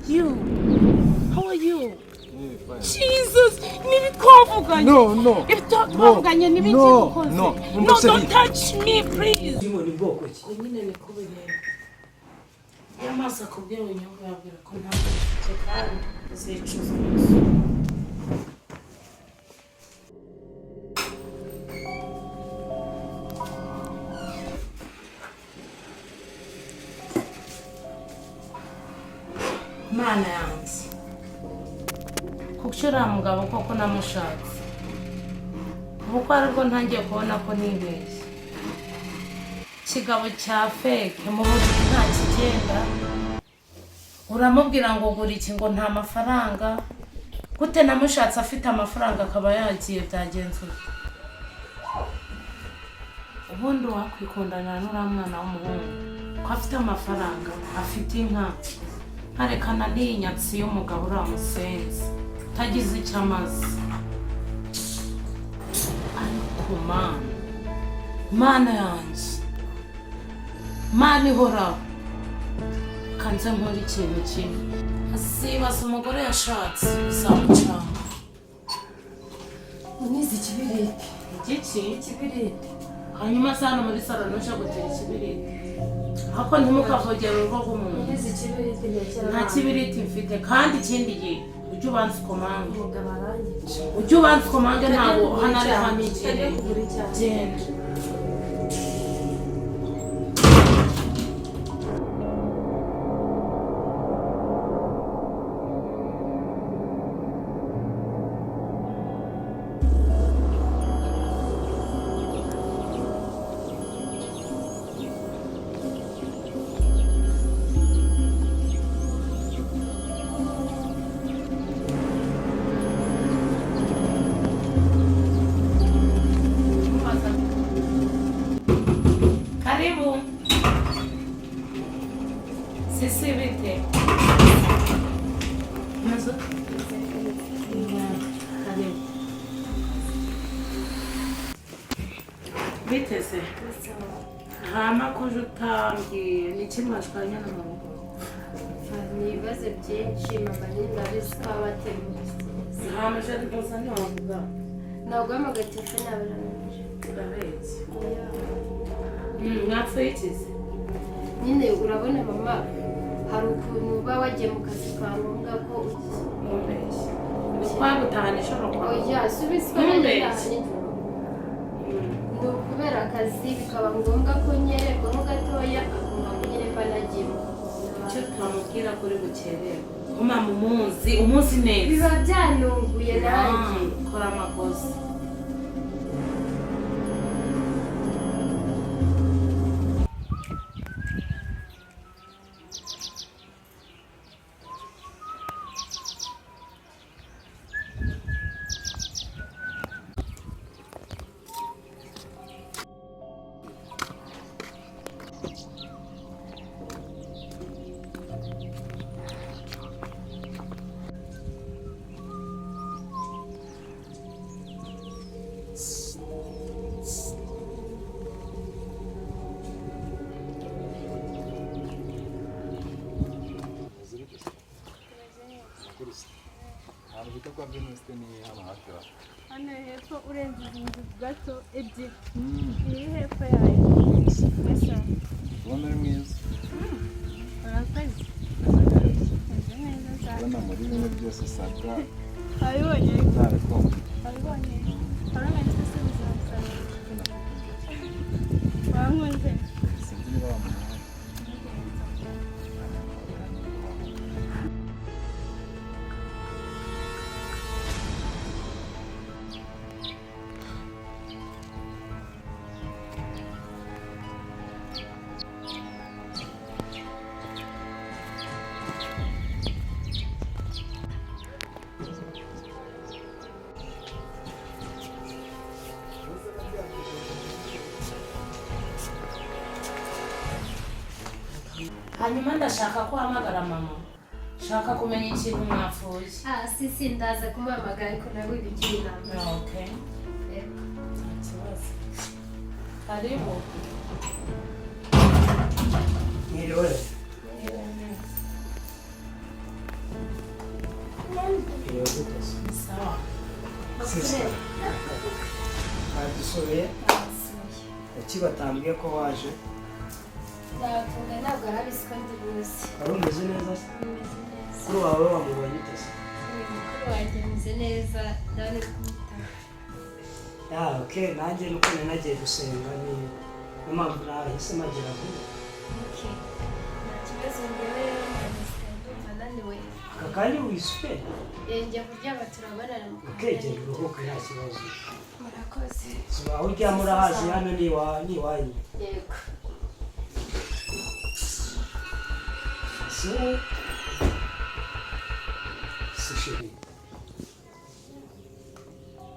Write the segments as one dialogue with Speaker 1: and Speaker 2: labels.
Speaker 1: You, how are you? Jesus, nibi twavuganye.
Speaker 2: No, no.
Speaker 1: Ibi twavuganye nibi.
Speaker 2: No,
Speaker 1: ukoze.
Speaker 2: no.
Speaker 1: No, don't touch me, please.
Speaker 3: Ndimo ni bwoko ki?
Speaker 1: Nyine niko bigenda. Iyo amaso akubwiye ubunyobwa, yabwira ko ntabwo ufite kandi uzicuza umunsi. Mana yanjye, kuko uriya mugabo koko namushatse, ubu ko aribwo ntangiye kubona ko nibeshye. Ikigabo cya fake mu buriri nta kigenda. Uramubwira ngo gura iki, ngo nta mafaranga. Gute namushatse afite amafaranga akaba yagiye? Byagenze ute? Ubundi wakwikundanira n'uriya mwana w'umuhungu ko afite amafaranga, afite inka, nkarekana n'iyi nyatsi y'umugabo, uriya musenzi utagize icyo amaze. Ariko Mana, Mana yanjye, Mana ihoraho, kanze nkora ikintu kimwe. Asibaza umugore yashatse bizamucanga.
Speaker 4: Unize ikibiriti.
Speaker 1: Igiki?
Speaker 4: Ikibiriti.
Speaker 1: Hanyuma se hano muri salo ntuje gutera ikibiriti? Ariko ntimukavogere urugo rw'umuntu.
Speaker 4: Unize ikibiriti ntekera.
Speaker 1: Nta kibiriti mfite. Kandi ikindi gihe ujye ubanza ukomange.
Speaker 4: Umugabo aranyica.
Speaker 1: Ujye ubanza ukomange, ntabwo hano ari hano.
Speaker 4: Tajya
Speaker 1: Ikirere
Speaker 4: kugura icyayi.
Speaker 1: Genda. Karibu. Sisi, bite? Umeze ute? Karibu. Bite se? Hama kuje utambwiye, ni iki mwashwanye no mu rugo?
Speaker 4: Ni ibibazo byinshi mama, nyine urabizi ko aba ateguye.
Speaker 1: Hama je rwose ntiwavuga.
Speaker 4: Ntabwo guhamagara telefone yawe irananije.
Speaker 1: Urabeshya. Mwapfuye iki se?
Speaker 4: Nyine urabona mama, hari ukuntu uba wagiye mu kazi kwa ngombwa ko ugiye.
Speaker 1: Ntumbeshye. Ni kwa gutaha nijoro kwa?
Speaker 4: Oya, subiza ko
Speaker 1: Ntumbeshye.
Speaker 4: nijoro. Ni ukubera akazi, bikaba ngombwa ko nyererwaho gatoya, akumva ko nyine mba nagiye mu
Speaker 1: Icyo twamubwira kuri bukererwe ko mama umuzi, umuzi neza.
Speaker 4: Biba byanunguye nanjye.
Speaker 1: Kora amakosa.
Speaker 2: Ahantu bita kwa Venuste ni hano hafi aho?
Speaker 5: Hano hepfo, urenze izi nzu gato ebyiri, iri hepfo yayo. Esa.
Speaker 2: Ubona ari mwiza.
Speaker 5: Urakoze, meze neza cyane.
Speaker 2: Ubona muri bimwe byose usabwa.
Speaker 5: Wabibonye?
Speaker 2: Ntarekombe.
Speaker 5: Wabibonye, wabibonye se? Ubuzima busanzwe, wankunze?
Speaker 2: Sinzi niba wamuhaye.
Speaker 1: Hanyuma ndashaka ko uhamagara mama, shaka kumenya ikintu mwapfuye.
Speaker 4: Ah, sisi, ndaza kumuhamagara, ariko nawe ibigira inama.
Speaker 1: Okay.
Speaker 4: Yego.
Speaker 1: Nta kibazo, karibu.
Speaker 3: Mwiriwe. Wiriwe gute se?
Speaker 1: Sawa.
Speaker 3: Sister, badusuye? Kuki batambwiye ko waje?
Speaker 4: Nzatunga, ntabwo arabizi ko ndi buze.
Speaker 3: Wari umeze neza se?
Speaker 4: Meze neza.
Speaker 3: Kuri wawe wamubonye ute se?
Speaker 4: Mukuru wanjye ameze neza, ndabona uri kumwitaho.
Speaker 3: Yeah, okay, nanjye nuko nari nagiye gusenga, ni niyo mpamvu nahise magera vuba.
Speaker 4: Okay. Nta kibazo, njyewe rero ndamutse ndumva naniwe.
Speaker 3: Aka kanya wisupe?
Speaker 4: Njya kuryama, turabonana mu kanya.
Speaker 3: Ukegera uruhuke, nta kibazo.
Speaker 4: Murakoze.
Speaker 3: Si aho uryama urahazi, hano ni ni iwanyu.
Speaker 4: Yego.
Speaker 3: Si wowe si chérie,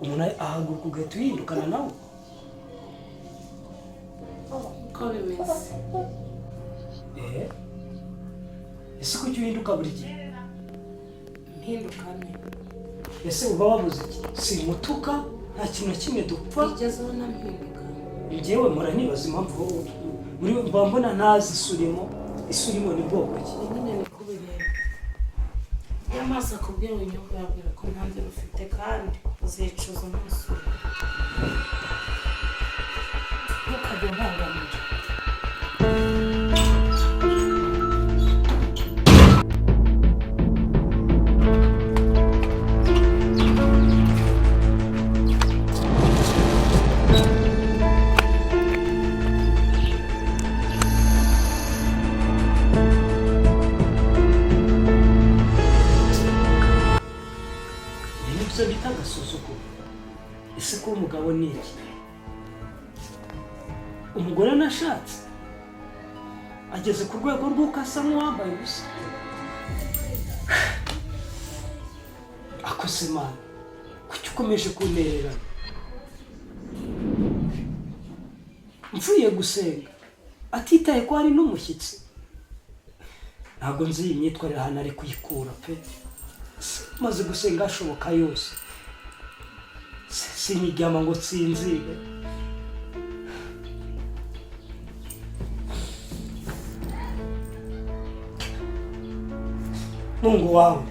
Speaker 3: umuntu ahaguruka ugahita uhindukana nawe.
Speaker 1: Uko bimeze.
Speaker 3: Eh, ese kuki uhinduka buri gihe?
Speaker 1: Mpindukane?
Speaker 3: Ese uba wabuze iki? Simutuka, nta kintu na kimwe dupfa.
Speaker 1: Wigeze ubona mpinduka?
Speaker 3: Njyewe mpora nibaza impamvu wowe muri mba mbona ntazi isurimo. Isurimo ni bwoko ki?
Speaker 1: Nyine niko ubireba. Iyo amaso akubwira ubunyobwa, yabwira ko nta nzira ufite kandi uzicuza umunsi umwe. Ntukajye umpangamira.
Speaker 3: Ibi ni byo bita agasuzuguro. Ese kuba umugabo ni iki? Umugore nashatse ageze ku rwego rw'uko asa nk'uwambaye ubusa. Akose Mana, kuki ukomeje kuntererana mvuye gusenga, atitaye ko hari n'umushyitsi? Ntabwo nzi iyi myitwarire ahantu ari kuyikura pe. Maze gusenga ashoboka yose, sinyiryama ngo nsinzire. Mungu wangu,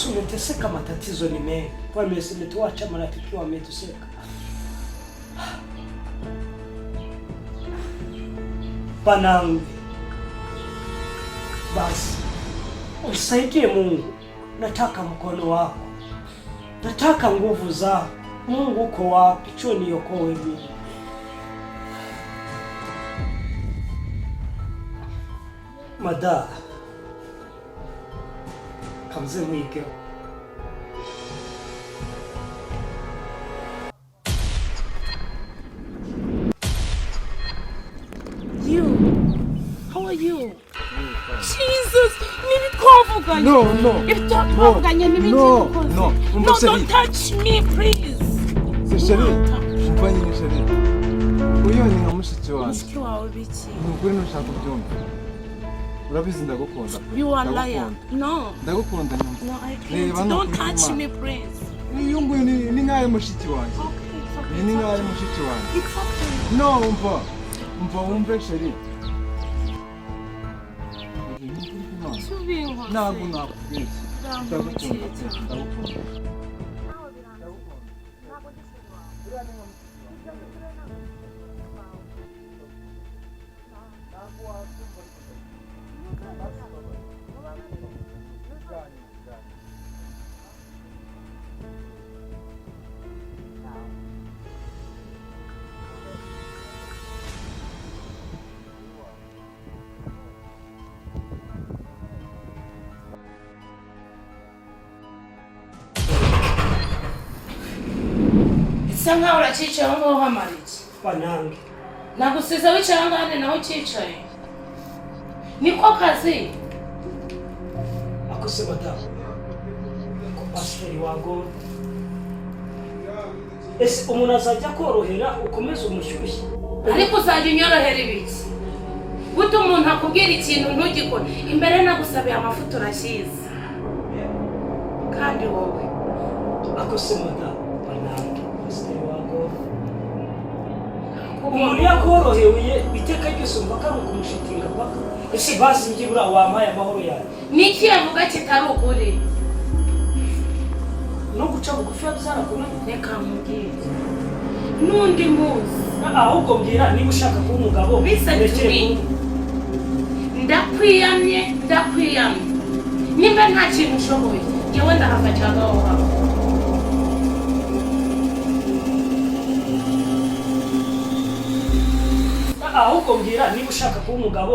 Speaker 3: tumeteseka, matatizo ni mengi, wametuacha marafiki wameteseka. Banangu, basi unisaidie Mungu, nataka mkono wako, nataka nguvu zako. Mungu uko wapi? Cho niokoe mimi. Mada kamze mwige.
Speaker 1: You, how are you? Jesus, nibi twavuganye.
Speaker 2: No, no.
Speaker 1: Ibyo twavuganye nibi.
Speaker 2: No, no.
Speaker 1: No, don't touch me, please.
Speaker 2: Se chérie, umva nyine chérie, uyu ni nka mushiki wanjye.
Speaker 1: Mushiki wawe biki?
Speaker 2: Ni ukuri ntushaka kubyumva, urabizi ndagukunda.
Speaker 1: You are liar. No.
Speaker 2: Ndagukunda, nyumva.
Speaker 1: No, I can't.
Speaker 2: Reba, ni
Speaker 1: Don't
Speaker 2: ukuri
Speaker 1: touch
Speaker 2: kw'Imana.
Speaker 1: me, please.
Speaker 2: Uyu nguyu ni nk'ayo mushiki wanjye.
Speaker 1: Okay, it's okay.
Speaker 2: Uyu ni nk'ayo mushiki wanjye.
Speaker 1: It's okay.
Speaker 2: No, umva, umva wumve chérie.
Speaker 1: Tubinkoze.
Speaker 2: Ntabwo nakubeshya, ndagukunda pe, ndagukunda.
Speaker 1: Isa nkaho uracyicaye aho ngaho hamara iki?
Speaker 3: Banange.
Speaker 1: Nagusize wicaye aho ngaho, nawe ucyicaye, niko kazi.
Speaker 3: Akose madamu, ko pasiteri wagora, ese umuntu azajya korohera ukomeze umushyushye?
Speaker 1: Ariko uzajya unyorohera ibiki? Gute umuntu akubwira ikintu ntugikore? Imbere nagusabiye amavuta, urashyize, kandi wowe.
Speaker 3: Akose madamu, banange, pasiteri wagora, umuntu yakoroheye iteka ryose umva ko ari ukumushitinga paka. Ese basi byibura wampaye amahoro yawe?
Speaker 1: Ni iki yavuga kitari ukuri?
Speaker 3: No guca bugufi byarakunaniye.
Speaker 1: Reka nkubwire, n'undi munsi.
Speaker 3: Ahubwo mbwira niba ushaka kuba umugabo.
Speaker 1: Listen to
Speaker 3: urekere
Speaker 1: me. Ndakwiyamye, ndakwiyamye. Nimba nta kintu ushoboye, ngewe ndahava cyangwa wowe uhava.
Speaker 3: Ahubwo mbwira niba ushaka kuba umugabo.